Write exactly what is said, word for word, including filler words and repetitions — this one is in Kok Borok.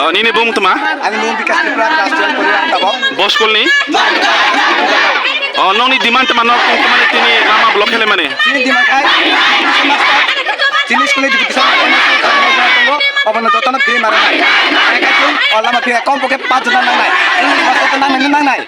O, nini bumung tma? Ani bumung Bikas Tripura, class twelve pori ang tabok. Bo school ni? O, nokni demand tma nok tong tma ni tini lama block hele mani? Tini demand khai, tini school ni deputation, obono jotono free mara nai. Ekai chung, o lama free, kom pokhe panch hajar nang nai. Tini basta to nang nai, nang nai.